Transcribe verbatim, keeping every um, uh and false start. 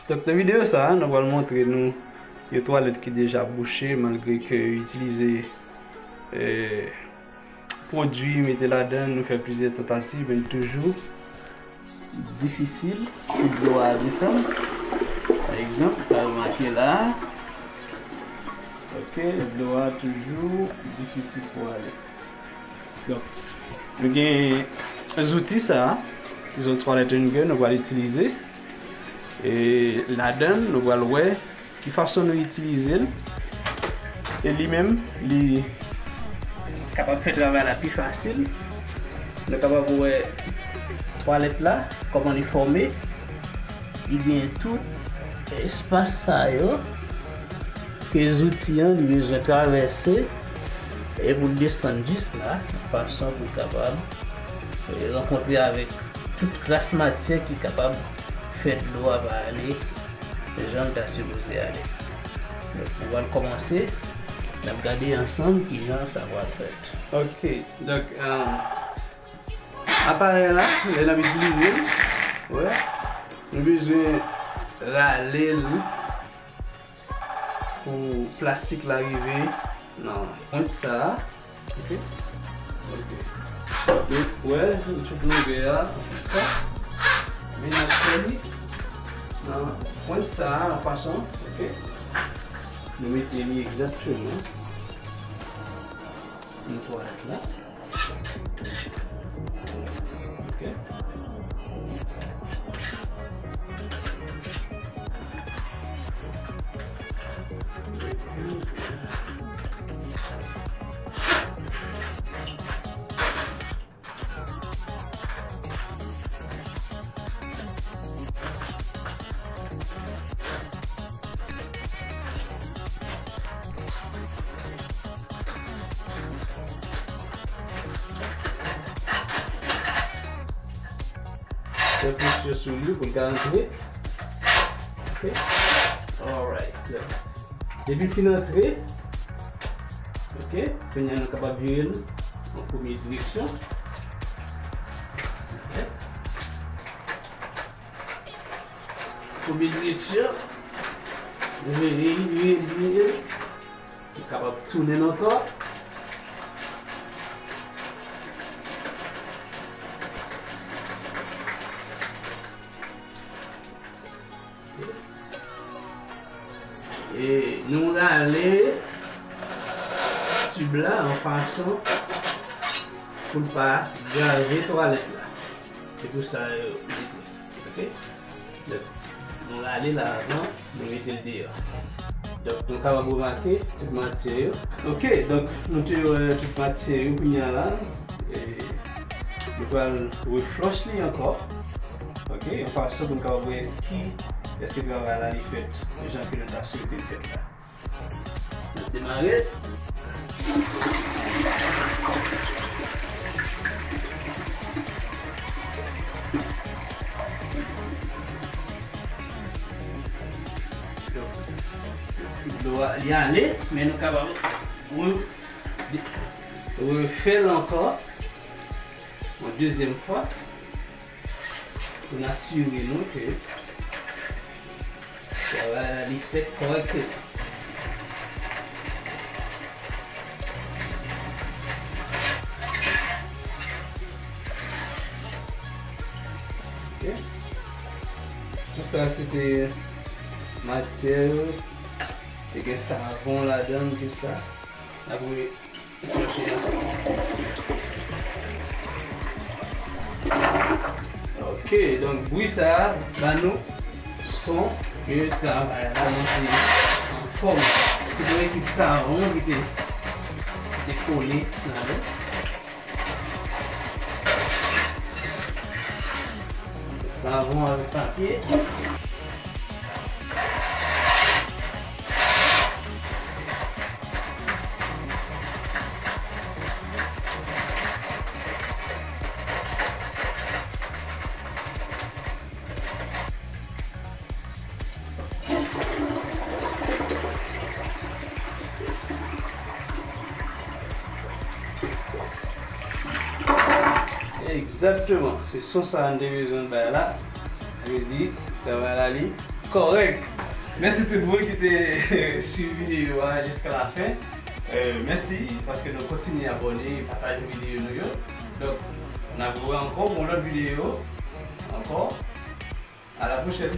Donk, nan videyo sa a, nou pral montre nou yon twalèt ki deja bouche, malgre ke yo itilize, eh, pwodui, mete ladan, nou fè plizyè tantativ, men toujou difisil pou dlo a desann. Pa egzanp, ou ka remake la, ok, dlo a toujou difisil pou ale. Donk, nou gen zouti sa a, ki se yon toilet ringer, nou pral itilize. E ladan l, nou pral wè ki fason nou itilize l. E li menm, li kapab fè travay la pi fasil. Nou kapab wè twalèt la, kòman li fòme. Li gen tout espas sa yo ke zouti an li bezwen travèse e pou l desann jis la, yon fason pou l kapab, eh, rankontre avèk tout kras matyè ki kapab fè dlo a pa ale jan l ta sipoze ale. Donk, nou pral kòmanse, n ap gade ansanm kijan sa pral fèt. Ok, donk, ah, aparèy la, lè n ap itilize l, wè, nou bezwen rale l pou plastik la rive nan pwent sa a. Ok? Ok. Donk, wè, nou tout longè a, sa. Men n ap fè li nan pwent sa a, an pasan, ok? Nou mete li egzakteman nan twalèt la. Ok. Fè presyon sou li pou l ka antre. Ok. Alright. Depi l fin antre, ok, kounye a nou kapab vire l an premye direksyon. Ok. Premye direksyon, vire, vire, vire. Li kapab tounen ankò. E nou rale tib la an fason pou l pa grave twalèt la. Se pou sa yo mete. Ok? Donk, nou rale la avan nou mete l deyò. Donk, nou kapab remake tout matyè yo. Ok, donk, nou te wè tout matyè yo kounye a la. E nou pral reflush li ankò. Ok, yon fason pou nou kapab wè èske, èske travay la li fèt jan ke nou ta swete l fèt la. N ap demare. Dlo a, li ale, men nou kapab re-, refè l ankò yon dezyèm fwa. Pou n asire nou ke travay la li fèt kòrèkteman. Ok. Tout sa se te matyè yo. Te gen savon ladan l, tout sa. Apre, ok, donk bri sa a ba nou son ke travay la lanse anfòm. Se te ekip savon ki te, ki te kole ladan. Savon avèk papye. Egzakteman, se son sa a n te bezwen bay la. Sa vle di, travay la li Kòrèk. Mèsi tout moun ki te swiv videyo a jiska la fen. Euh, mèsi paske nou kontinye abòne, pataje videyo nou yo. Donk, n ap wè ankò pou yon lòt videyo. Ankò. À la prochaine.